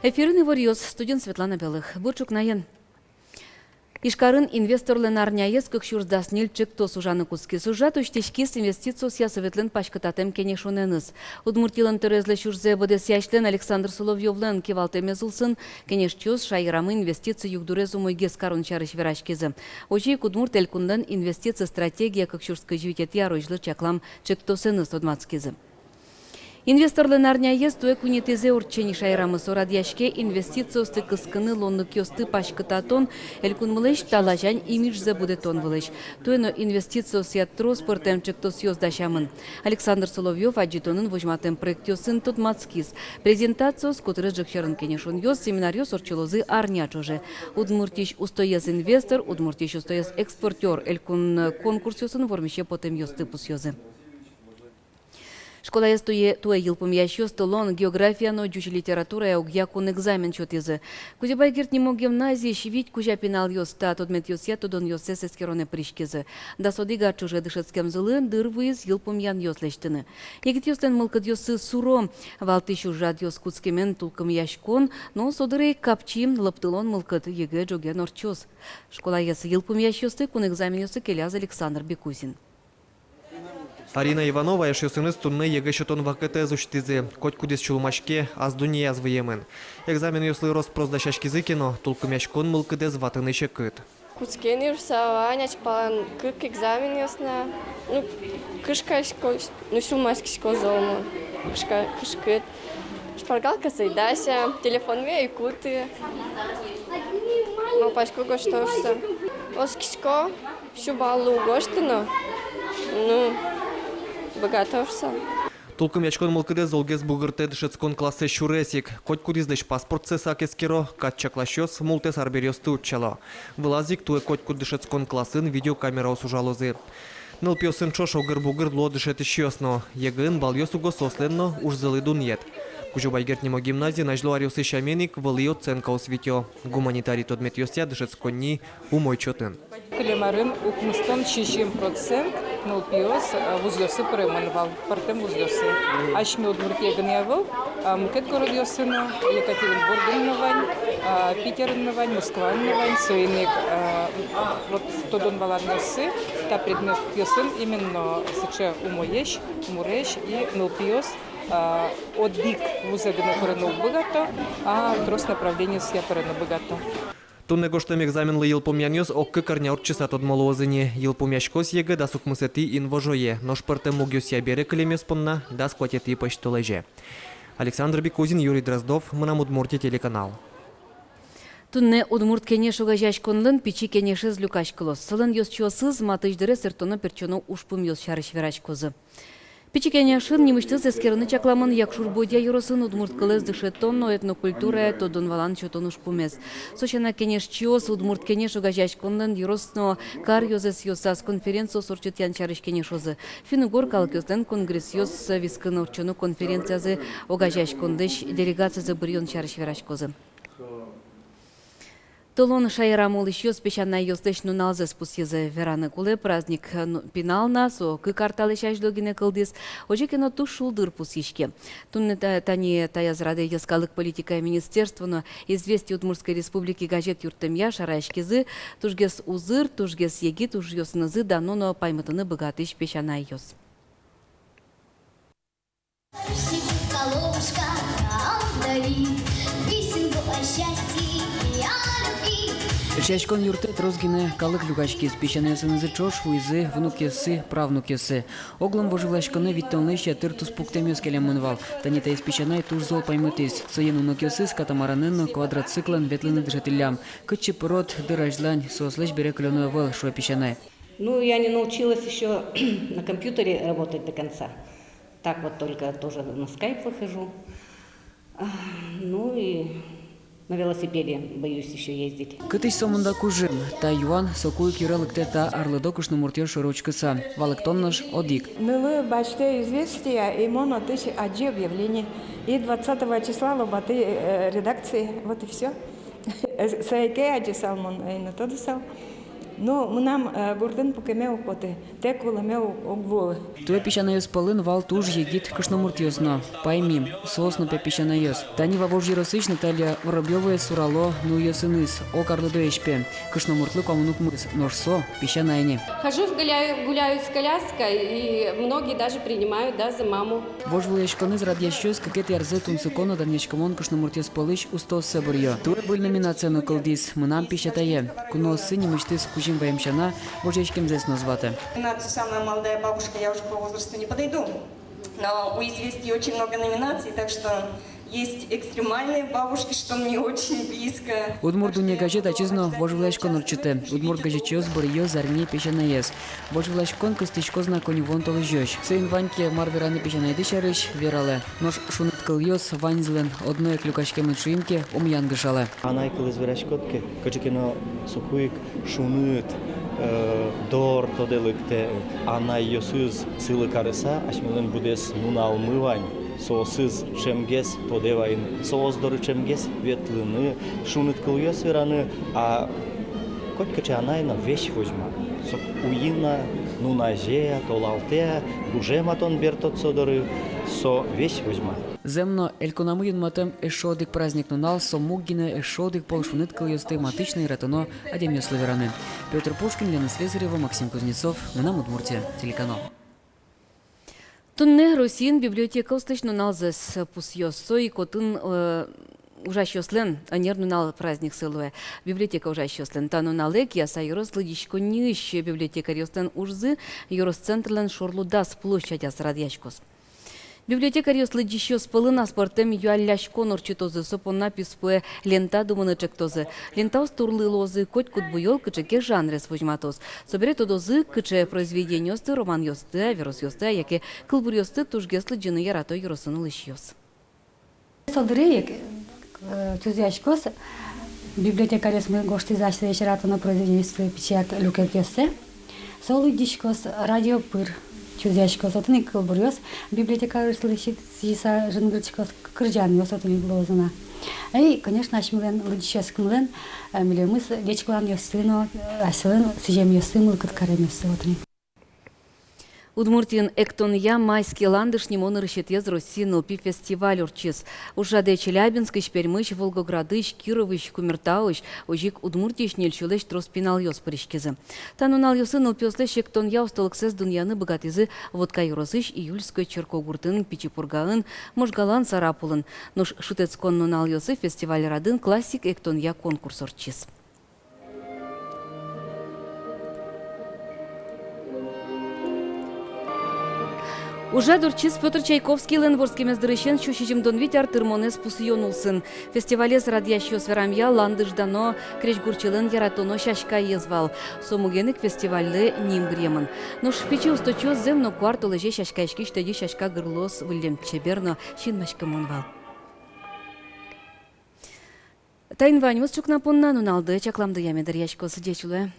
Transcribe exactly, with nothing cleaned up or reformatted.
Эфирын иворъёс, студиын Светлана Белых. Бур ӵукнаен. Ижкарын инвесторлэн арняез кык сюрс дас ньыль ӵектос ужаны кутскиз. Ужрад усьтӥськиз инвестициосъя советлэн паськытатэм кенешонэныз. Удмуртилэн тӧроезлэсь ужзэ быдэсъясьлэн Александр Соловьёвлэн кивалтэмез улсын кенешчиос шаерамы инвестици югдурез умойгес карон сярысь вераськизы. Озьы ик Удмурт Элькунлэн инвестици стратегия кык сюрс кызь витетӥ арозьлы чаклам ӵектосэныз тодматскизы. Инвесторлэн арняез туэ куинетӥзэ ортче ни шаерамы. Со радъяське инвестициосты кыскыны луонлыкъёсты паськытатон, элькунмылэсь та ласянь имиджзэ будэтон вылысь. Туэ но инвестициосъя трос пӧртэм ӵектосъёс дасямын. Александр Соловьёв адӟытонын возьматэм проектъёсын тодматскиз. Презентациос, котырес ӝӧк сьӧрын кенешонъёс, семинаръёс ортчылозы арня ӵоже. Удмуртиысь устоез инвестор, Удмуртиысь устоез экспортёр элькун конкурсъёсын вормисе потэмъёсты пусъёзы. Школаез туэ, туэ йылпумъясьёс толон география но ӟуч литературая огъя кун экзамен сётӥзы. Кузебай Герд нимо гимназиысь вить кузя пиналъёс та тодметъёсъя тодонъёссэс эскеронэ пыриськизы. Дас одӥг ар ӵоже дышетскемзылы дыр вуиз йылпумъянъёс лэсьтыны. Егитъёслэн мылкыдъёссы суро. Валтӥсь ужрадъёс кутскемен тулкымъяськон но со дыре ик капчи лыптылон мылкыд ЕГЭ ӝоген ортчоз. Школаез йылпумъясьёсты кун экзаменъёсы келяз Александр Бекузин. Арина Иванова эшъёсыныз туннэ ЕГЭ сётон вакытэз усьтӥзы. Котькудӥз сюлмаське, ас дуннеяз выемын. Экзаменъёслы рос-прос дасяськизы ке но, тулкымъяськон мылкыдэз ватыны секыт. Кутске ни шуса вань, азьпалан кык экзаменъёс на. Ну, кышкасько, ну, сюлмаськисько зол мон. Кышка-, кышкыт. Шпаргалкаез ӧй дася, телефонме ӧй куты. Малпасько гожто шуса. Оскисько, сю балл луэ гожтыны. Ну, быгато шуса. Тулкымъяськон мылкыдэз золгес бугыртэ дышетскон классэ сюрес ик. Котькудӥзлэсь паспортсэс ак эскеро, кат чакласьёс, мултэс арбериосты утчало. Вылаз ик туэ котькуд дышетскон классын видеокамераос ужалозы. Нылпиосын ӵош огыр-бугыр луо дышетӥсьёс но. ЕГЭ-ын балъёс уго соослэн но ужзылы дунъет. Кузебай Герд нимо гимназиын азьло аръёсы сямен ик вылӥ оценкаос витё. Гуманитарий тодметъёсъя дышетсконни умой чотын. Кылем арын укмыстон сизьым процент нылпиос, э, вузъёсы пыремын вал, пӧртэм вузъёсы. Асьме Удмуртие гинэ ӧвӧл, а мукет городъёсы но, Екатеринбургын но вань, а, Питерын но вань, Москваын но вань, соин ик, а, вот тодон-валанъёсы та предметъёсын именно сыӵе умоесь, муресь, и нылпиос, а, одӥг вузэ гинэ пырыны уг быгато, а трос направлениосъя пырыны быгато. Туннэ гожтэм экзаменлы йылпумъянъёс ог-кык арня ортчыса тодмо луозы ни. Йылпумъяськоз ЕГЭ дас укмысэтӥ инвожое, нош пӧртэм мугъёсъя бере кылемъёс понна дас куатетӥ пӧсьтолэзе. Александр Бекузин, Юрий Дроздов, «Мынам Удмуртие» телеканал. Туннэ «Удмурт кенеш» огазеяськонлэн пичи кенешез люкаськылоз. Солэн ёзчиосыз матысь дыре сэрттоно-пертчоно ужпумъёс сярысь вераськозы. Пичи кенешын нимысьтыз эскерыны чакламын Якшур-Бӧдья ёросын удмурт кылэз дышетон но этнокультурая тодон-валан сётон ужпумез. Со сяна, кенешчиос «Удмурт кенеш» огазеяськонлэн ёрос но кар ёзэсъёсаз конференциос ортчытъян сярысь кенешозы. Финн-угор калыкъёслэн конгрессъёс вискын ортчоно конференциязы огазеяськонлэсь делегацизэ быръён сярысь вераськозы. Толон шаерамы улӥсьёс песянайёслэсь нуналзэс пусйизы. Вераны кулэ, праздник, ну, пинал на, со кык ар талэсь азьло гинэ кылдӥз. Озьы ке но, туж шулдыр пусйиське. Туннэ та-, тани таяз радэ йӧскалык политикая министерство но «Известия Удмуртской Республики» газет юрттэмъя шараяськизы: тужгес узыр, тужгес егит ужъёсынызы дано но паймытыны быгатӥсь песянайёс. Эшъяськон юртэ трос гинэ калык люкаськиз. Песянайёсынызы ӵош вуизы внукъёссы, правнукъёссы. Оглом вожвылъяськонэ витьтонлэсь ятыр туспуктэмъёс келямын вал. Тани таиз песянай туж зол паймытӥз. Соин уныкъёсыз катамаранэн но квадроциклэн ветлыны дышетӥллям. Кытчы пырод, дыр азьлань, соослэсь бере кылёно ӧвӧл, шуэ песянай. Ну, я не научилась ещё на компьютере работать до конца. Так вот только тоже на скайп выхожу. А, ну и на велосипеде боюсь ещё ездить. Кытысь сомында кужым? Та юан соку ик йыре лыктэ та арлыдо кышномуртъёс шоры учкыса. Валэктон нош одӥг. Нылы басьтэ «Известия», и мон отысь адӟи объявление. И двадцатого числа лобаты, э, редакцие. Вот и всё. Э, сое ке адӟысал мон, э, но тодысал. Но мынам, э, гуртын пукеме уг поты, тэк улэме у-, уг луы. Туэ песянайёс пӧлын вал туж егит кышномуртъёс но. Паймим, соос но пе песянайёс. Тани Вавож ёросысь Наталья Воробьёваез сурало нылъёсыныз, ог арлыдоесь пе. Кышномуртлы куамын укмыс, нош со песянай ни. Хожу, гуляю, гуляю с коляской, и многие даже принимают, да, за маму. Вожвылъяськонэз радъясьёс кыкетӥ арзэ тунсыко но данъяськымон кышномуртъёс пӧлысь устооссэ быръё. Туэ выль номинация но кылдӥз: «Мынам песятае». Кунооссы нимысьтыз кузьым ваем сяна, вожъяськемзэс но ӧз ваты. Номинацию «Самая молодая бабушка» я уже по возрасту не подойду. Но у «Известий» очень много номинаций, так что есть экстремальные бабушки, что мне очень близко. «Удмурт дунне» газет ачиз но вожвылъяськон ортчытэ. Удмурт газетчиос быръё зарни песянаез. Вожвылъяськон кыстӥськоз на коньывуон толэзёзь. Соин вань ке мар вераны песянайды сярысь, вералэ. Нош шуныт кылъёс ваньзылэн одно ик люкаськемын шуим ке, ум янгышалэ. Анай кылэз вераськод ке, кыӵе ке но соку ик шуныт, э, дор тодэ лыктэ. Анайёсыз сӥлы карыса, асьмелэн быдэс нуналмы вань, соосыз ӵемгес тодэ вайыны, соос доры ӵемгес ветлыны, шуныт кылъёс вераны. А котькыӵе анай но весь возьма. Со уйин-а, нуназе-а, толалтэ-а, гужем-а тон бертод со доры, со весь возьма. Зэм но, элькунамы юнматэм эшшо одӥг праздник нунал — со муг гинэ эшшо одӥг пол шуныт кылъёсты матысь но яратоно адямиослы вераны. Пётр Пушкин, Лена Слесарева, Максим Кузнецов, «Мынам Удмуртие» телеканал. Туннэ Россиын библиотекаослэсь нуналзэс пусъё. Со ик отын, э, ужасьёслэн ӧнер нунал праздниксы луэ. Библиотека ужасьёслэн. Та нуналэ Кияса ёрос лыдӟиськонниысь библиотекарьёслэн ужзы ёрос центрлэн шорлудаз площадяз радъяськоз. Библиотекарьёс лыдӟисьёс пӧлын аспӧртэм юалляськон ортчытозы, со понна писпуэ лента думыны ӵектозы. Лентаос турлы луозы, котькуд буёл кыӵе ке жанрез возьматоз. Собере тодозы, кыӵе произведениосты, романъёсты, веросъёсты, яке кылбуръёсты тужгес лыдӟыны ярато ёросын улӥсьёс. Со дыръя ик, э, чузъяськоз, библиотекарьёсмы гожтӥзы асьсэлэсь яратоно произведениоссы, пичияк люкетъёссэ. Со лыдӟиськоз радио пыр, чузъяськоз, отын ик кылбуръёс библиотекарьёслы сӥ-, сӥзьыса жингыртӥськоз, кырӟанъёс отын ик луозы на. И, конечно, асьмелэн лыдӟисьёсмылэн, э, милемыз ӟечкыланъёссы но, э, асьсэлэн сӥземъёссы, мылкыд каремъёссы отын ик. Удмуртиын «Эктонъя майский ландыш» нимо нырысетӥез Россиын нылпи фестиваль ортчиз. Ужрадэ Челябинскысь, Пермьысь, Волгоградысь, Кировысь, Кумертаысь, озьы ик Удмуртиысь ньыль сюлэсь трос пиналъёс пыриськизы. Та нуналъёсы нылпиослэсь эктонъя устолыксэс дунъяны быгатӥзы Вотка ёросысь Июльской черкогуртын, Пичи Пургаын, Можгаын, Сарапулын. Нош шутэтскон нуналъёсы фестиваль радын классик эктонъя конкурс ортчиз. Ужрад ортчиз Пётр Чайковскийлэн вордскемез дырысен сю сизьымдон вить ар тырмонэз пусъён улсын. Фестивалез радъясьёс верамъя, ландыш дано крезьгурчилэн яратоно сяськаез вал. Со муген ик фестивальлы ним быръемын. Нош пичи усточиос зэм но куартолэзе сяськаськись тӧдьы сяська гырлыос выллем чебер но синмаськымон вал. Таин ваньмыз ӵукна понна. Нуналды чакламдыя мед дыръяськоз. Ӟеч луэ.